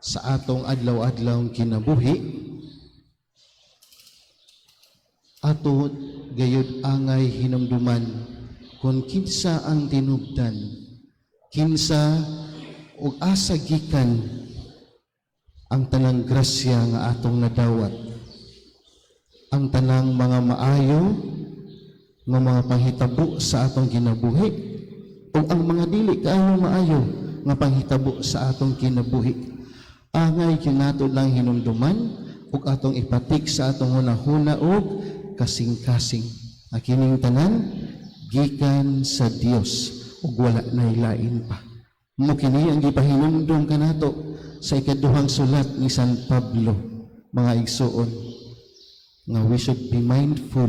Sa atong adlaw-adlaw kinabuhi, ato gayud angay hinumduman kung kinsa ang tinubdan, kinsa ug asa gikan ang tanang grasya nga atong nadawat, ang tanang mga maayo nga mga panghitabo sa atong kinabuhi ug ang mga dili kaayo maayo nga panghitabo sa atong kinabuhi. Angay kinato lang hinumduman ug atong ipatik sa atong hunahuna ug kasing-kasing nga kining tanan gikan sa Dios ug wala nay lain pa. Mao kini ang gipahinumdum kanato sa ikaduhang sulat ni San Pablo, mga igsuon, nga we should be mindful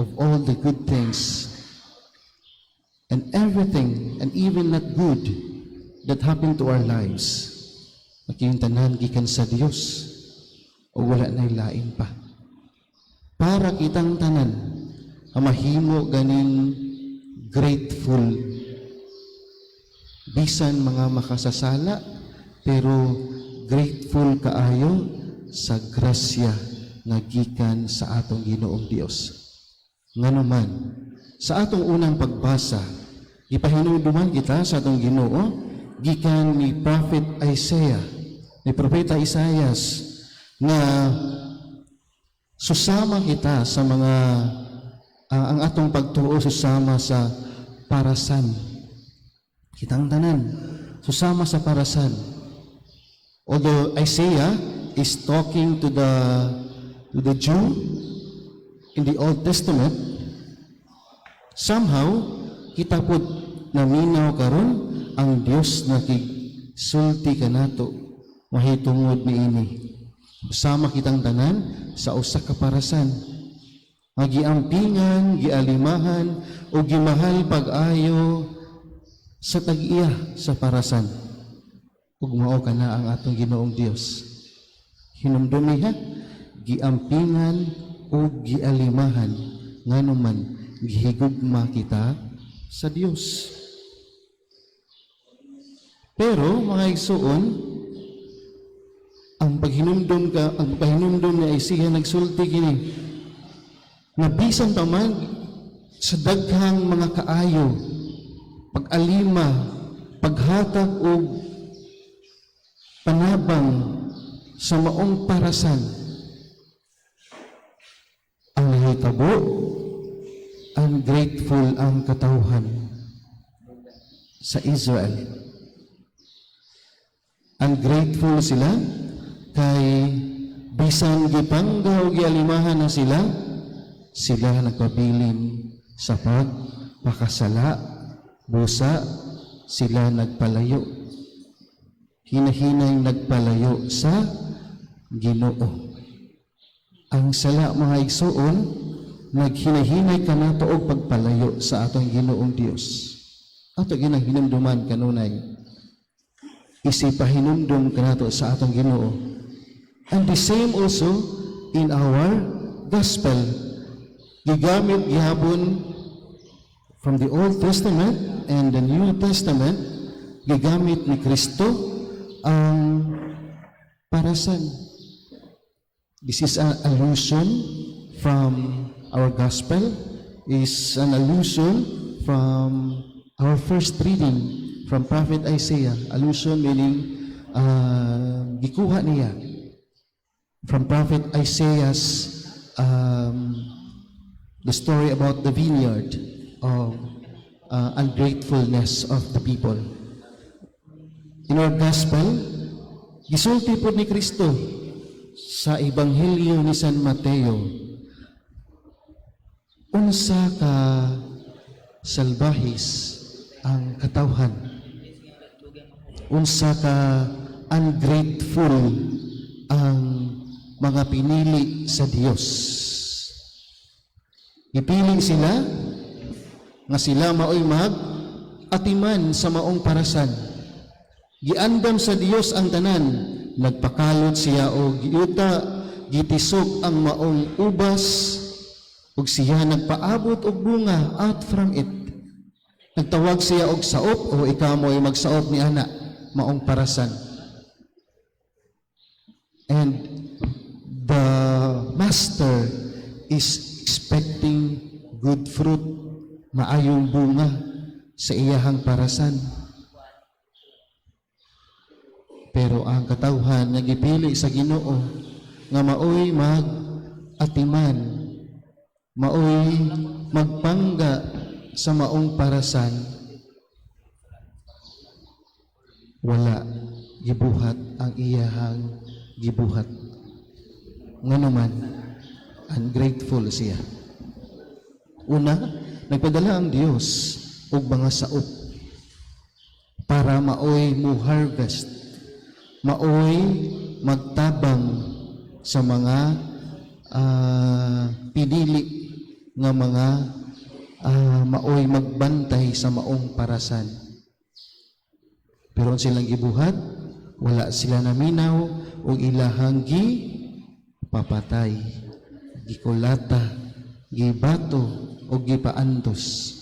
of all the good things and everything and even not good that happened to our lives. Nga kining tanan gikan sa Dios o wala nay lain pa. Para kitang tanan ang mahimo ganing grateful, bisan mga makasasala, pero grateful kaayo sa grasya nga gikan sa atong Ginoong Dios. Ngano man sa atong unang pagbasa, gipahinumduman kita sa atong Ginoo gikan ni Prophet Isaiah, ni Propeta Isaias, nga susama kita sa mga ang atong pagtuo susama sa parasan. Kitang tanan susama sa parasan. Although Isaiah is talking to the Jew in the Old Testament, somehow kita pod naminaw karon, ang Dios nakigsulti kanato mahitungod niini. Sama kitang tanan sa usa ka parasan nga giampingan, gialimahan o gimahal pag-ayo sa tag-iya sa parasan. Ug mao kana ang atong Ginoong Dios. Hinumdumi ha, giampingan o gialimahan, ngano man gihigugma kita sa Dios. Pero, mga igsuon, ang paghinumdum ni Isaiah nagsulti kini na bisan pa man sa daghang mga kaayo, pag-alima, paghatag og panabang sa maong parasan, ang nahitabo, ungrateful ang katawhan sa Israel. Ungrateful sila kay bisan gipangga o gialimahan na sila, sila nagpabilin sa pagpakasala, busa sila nagpalayo. Hinahinay nagpalayo sa Ginoo. Ang sala, mga igsuon, naghinahinay kanato og pagpalayo sa atong Ginoong Dios. Ato ginahinumduman kanunay. Isipahinumdum kanato sa atong Ginoo. And the same also in our gospel. Gigamit gihapon from the Old Testament and the New Testament, gigamit ni Kristo ang parasan. This is an allusion from our gospel, is an allusion from our first reading from Prophet Isaiah. Allusion meaning gikuha niya from Prophet Isaiah's the story about the vineyard of ungratefulness of the people. In our gospel, gisulti po ni Kristo sa Ebanghelyo ni San Mateo, unsa ka salbahis ang katawhan, unsa ka ungrateful ang mga pinili sa Dios. Gipili sila nga sila maoy mag atiman sa maong parasan. Giandam sa Dios ang tanan, nagpakalot siya og yuta, gitisok ang maong ubas, ug siya nagpaabot og bunga out from it. Nagtawag siya og saop, o ikaw mo ay magsaop ni ana, maong parasan. And the master is expecting good fruit, maayong bunga sa iyahang parasan. Pero ang katawhan nga gipili sa Ginoo nga maoy mag-atiman, maoy magpangga sa maong parasan, wala gibuhat ang iyahang gibuhat. Ngano man, ungrateful siya. Una, nagpadala ang Dios og mga saop para maoy mo harvest, maoy magtabang sa mga pinili nga mga maoy magbantay sa maong parasan. Pero ang silang gibuhat, wala sila naminaw og ilahang gi papatay, gikulata, gibato o gipaantos.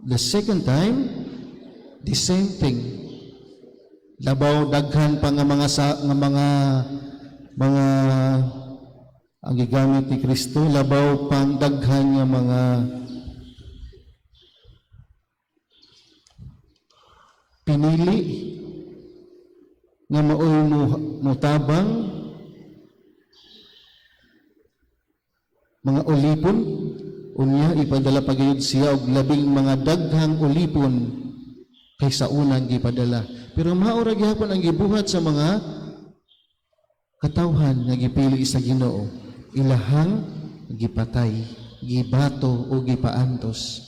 The second time, the same thing. Labaw daghan pa nga mga sa nga mga ang gigamit ni Kristo, labaw pang daghan nga mga pinili nga maoy mo motabang, mga ulipon. Unya ipadala pa gayud siya og labing mga daghang ulipon kaysa unang gipadala, pero mao ra gihapon ang gibuhat sa mga katawhan nga gipili sa Ginoo. Ilahang gipatay, gibato o gipaantos.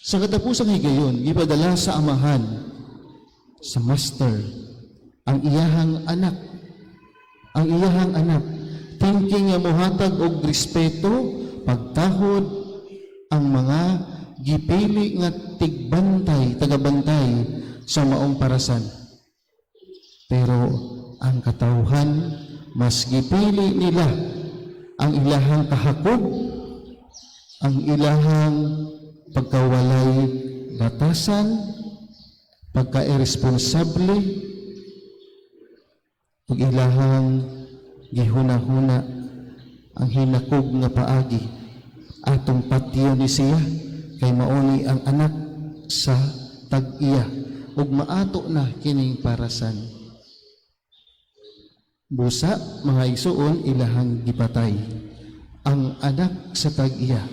Sa katapusang higayon, gipadala sa amahan, sa master, ang iyahang anak, ang iyahang anak, thinking nga mohatag og respeto, pagtahod ang mga gipili nga tigbantay, tagabantay sa maong parasan. Pero ang katawhan, mas gipili nila ang ilahang kahakog, ang ilahang pagkawalay batasan, pagka-irresponsable, ug ilahang gihuna-huna ang hinakog nga paagi. Atong patyon ni siya kay mauni ang anak sa tag-iya ug maato na kining parasan. Busa, mga igsuon, ilahang gipatay ang anak sa tag-iya.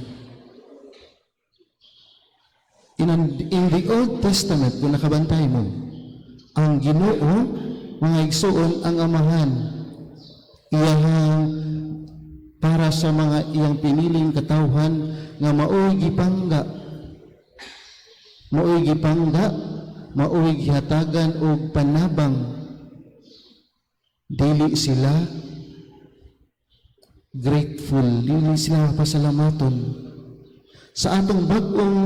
In the Old Testament, kung nakabantay mo, ang Ginoo, mga igsuon, ang amahan, iyahang para sa mga iyang piniling katawhan nga maoy gipangga, maoy gipangga, maoy gihatagan og panabang, dili sila grateful, dili sila pasalamaton. Sa atong bag-ong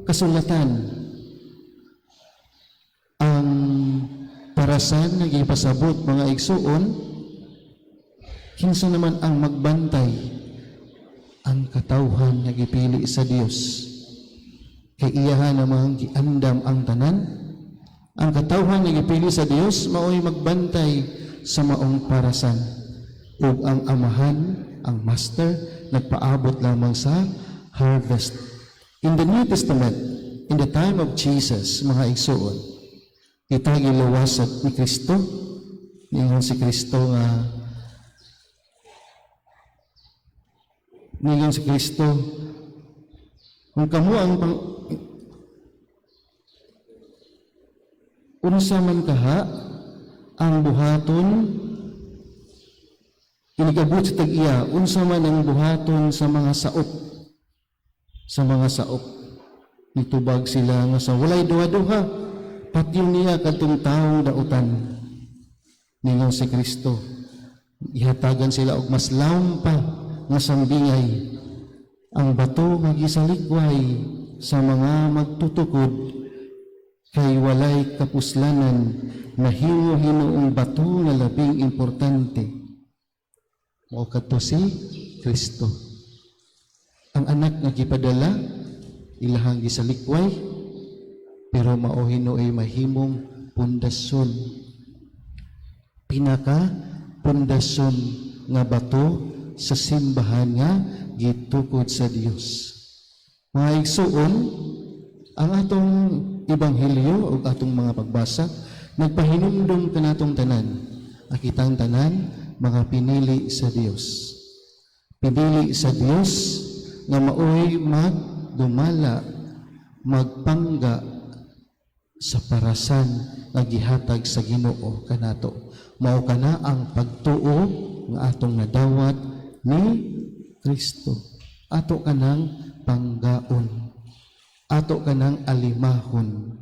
kasulatan, ang parasan nga gipasabot, mga igsuon, kinsa naman ang magbantay? Ang katawhan nga gipili sa Dios. Kay iyaha namang giandam ang tanan. Ang katawhan nga gipili sa Dios maoy magbantay sa maong parasan. Ug ang amahan, ang master, nagpaabot lamang sa harvest. In the New Testament, in the time of Jesus, mga igsuon, kita giluwasan ni Kristo. Niingon si Kristo nga, niingon si Kristo, kung kamo ang pang, unsa man kaha ang buhaton inigabot sa tag-iya, unsa man ang buhaton sa mga saop, sa mga saop? Nitubag sila nga sa walay duha-duha, patyon niya kadtong tawo dautan. Ningon si Kristo, ihatagan sila og mas lawom pa nga sambingay: ang bato nga gisalikway sa mga magtutukod kay walay kapuslanan, nahimo hinuong bato nga labing importante. Mao kadto si Kristo. Ang anak nga gipadala, ilahang gisalikway, pero mao hinuoy mahimong pundasyon. Pinaka pundasyon nga bato sa simbahan nga gitukod sa Dios. Mga igsuon, ang atong ebanghelyo o atong mga pagbasa nagpahinumdum kanatong tanan. Ang kitang tanan mga pinili sa Dios. Pinili sa Dios nga maoy magdumala, magpangga sa parasan nga gihatag sa Ginoo kanato. Mao kana ang pagtuo nga atong nadawat ni Kristo. Ato kanang panggaon. Ato kanang alimahon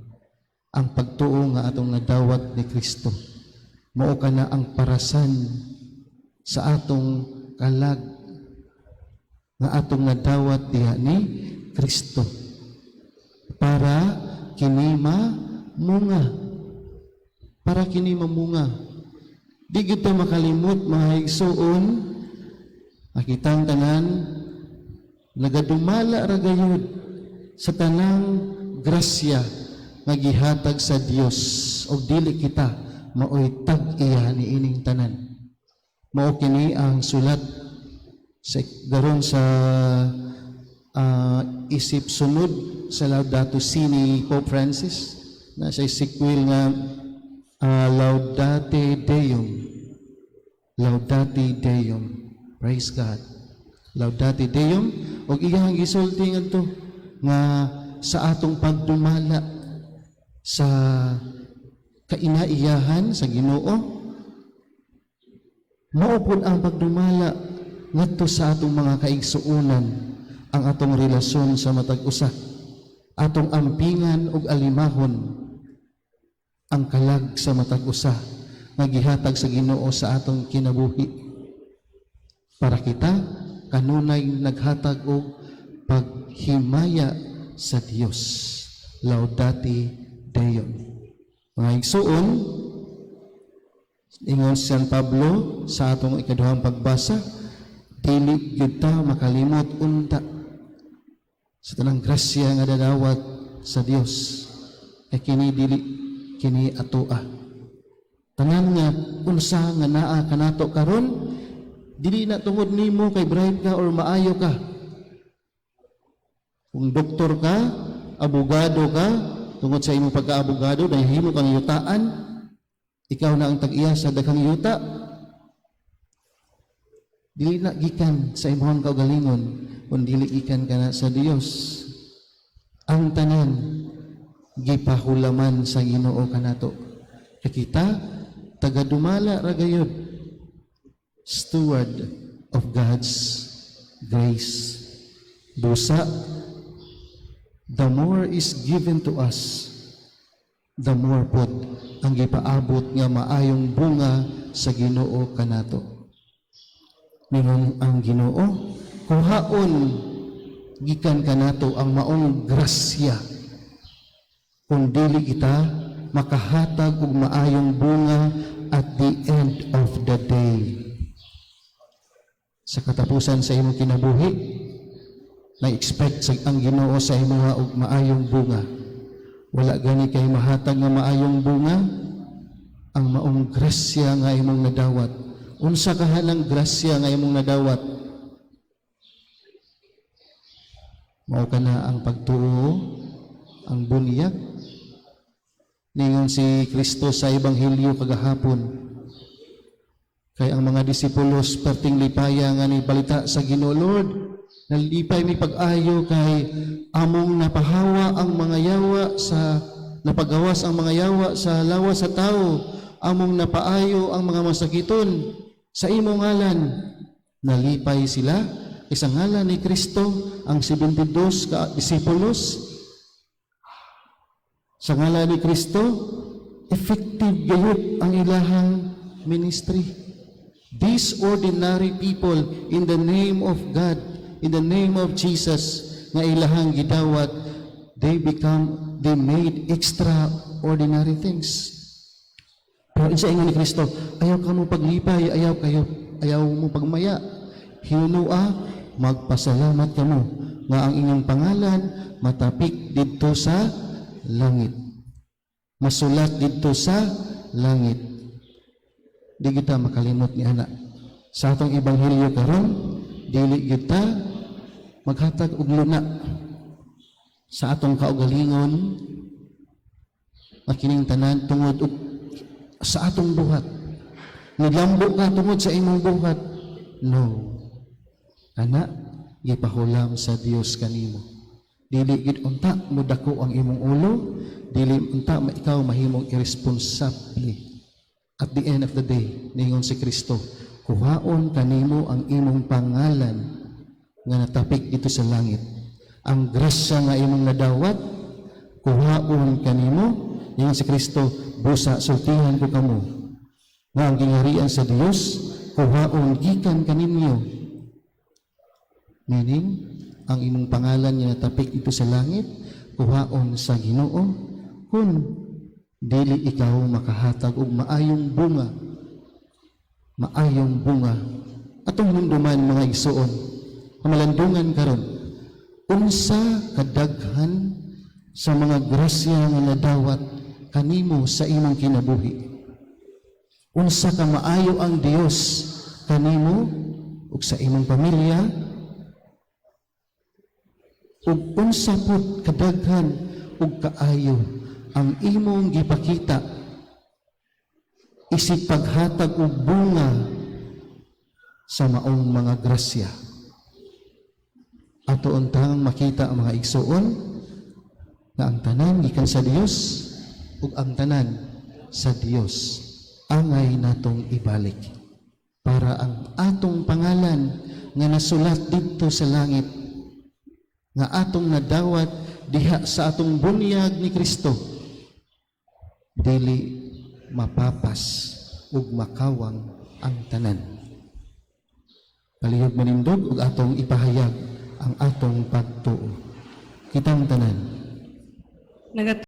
ang pagtuo nga atong nadawat ni Kristo. Mao kana ang parasan sa atong kalag nga atong nadawat diha ni Kristo para kini mamunga, para kini mamunga. Di kita makalimot, mga igsuon, ang kitang tanan nagadumala ra gayud sa tanang grasya nga gihatag sa Dios og dili kita maoy tag-iya niining tanan. Mao kini ang sulat sa garon sa isip sunod sa Laudato Si ni Pope Francis na sa sequel nga Laudate Deum. Laudate Deum. Praise God. Laudate Deum ug iyang gisulti ngadto nga sa atong pagdumala sa kainaiyahan sa Ginoo, mao pud ang pagdumala ngadto sa atong mga kaigsuonan, ang atong relasyon sa matag usa, atong ampingan ug alimahon ang kalag sa matag usa nga gihatag sa Ginoo sa atong kinabuhi para kita kanunay naghatag og paghimaya sa Dios. Laudate Deum. Mga igsuon, ingon si San Pablo sa atong ikaduhang pagbasa, dili gyud ta makalimot unta sa tanang grasya nga dadawat sa Dios kay kini dili kini atoa. Tanan nga unsa nga naa kanato karon, dili na tungod nimo kay bright ka or maayo ka. Kung doktor ka, abogado ka, tungod sa imong pagkaabogado dahil himo kang yutaan, ikaw na ang tag-iya sa daghang yuta, dili na gikan sa imong kaugalingon kun dili gikan kana sa Dios. Ang tanan gipahulaman sa Ginoo kanato. Kay kita tagadumala ra gayud, steward of God's grace. Busa the more is given to us, the more pod ang gipaabot nga maayong bunga sa Ginoo kanato. Ningon ang Ginoo, kuhaon gikan kanato ang maong grasya kung dili kita makahatag og maayong bunga at the end of the day. Sa katapusan sa imong kinabuhi, na-expect sa ang Ginoo sa imuha og maayong bunga. Wala gani kay mahatag nga maayong bunga ang maong grasya nga imong nadawat. Unsa kahalang grasya nga imong nadawat? Mao kana ang pagtuo, ang bunyag. Ningon si Kristo sa Ebanghelyo kagahapon, kay ang mga disipulos perting lipaya nga ni balita sa Ginoo, "Lord, nalipay mi pag-ayo kay among napahawa ang mga yawa sa napagawas ang mga yawa sa lawas sa tao, among napaayo ang mga masakiton sa imong ngalan." Nalipay sila kay sa ngalan ni Kristo ang 72 ka disipulos, sa ngalan ni Kristo, effective gayud ang ilahang ministry. These ordinary people, in the name of God, in the name of Jesus, nga ilahang gidawat, they made extraordinary things. Pero sa ingon ni Kristo, "Ayaw ka mo paglipay, ayaw kayo, ayaw mo pagmaya. Hinunua, magpasalamat kamo nga ang inyong pangalan matapik didto sa langit. Masulat didto sa langit." Di kita makalimot ni ana. Sa atong ebanghelyo karon, dili kita maghatag og luna sa atong kaugalingon nga kining tanan tungod og sa atong buhat. Nilambo ka tungod sa imong buhat. No. Ana, gipahulam sa Dios kanimo. Dili gid unta modako ang imong ulo, dili unta ikaw mahimong irresponsable. At the end of the day, ningon si Kristo, kuhaon kanimo ang imong pangalan nga natapik dito sa langit. Ang grasya nga imong nadawat, kuhaon kanimo. Ningon si Kristo, busa sultihan ko kamo nga ang gingharian sa Dios kuhaon gikan kaninyo. Meaning, ang imong pangalan nga natapik dito sa langit, kuhaon sa Ginoo kung dili ikaw makahatag og maayong bunga. Maayong bunga. Atong hinumduman, mga igsuon, kamalandungan karon, unsa kadaghan sa mga grasya nga nadawat kanimo sa imong kinabuhi? Unsa ka maayo ang Dios kanimo ug sa imong pamilya? Ug unsa pud kadaghan ug kaayo ang imong gipakita isip paghatag og bunga sa maong mga grasya? Ato untang makita ang mga igsuon nga ang tanan gikan sa Dios ug ang tanan sa Dios angay natong ibalik para ang atong pangalan nga nasulat didto sa langit, nga atong nadawat diha sa atong bunyag ni Kristo, dili mapapas ug makawang ang tanan. Palihog manindog ug atong ipahayag ang atong pagtuo. Kitang tanan. Nagat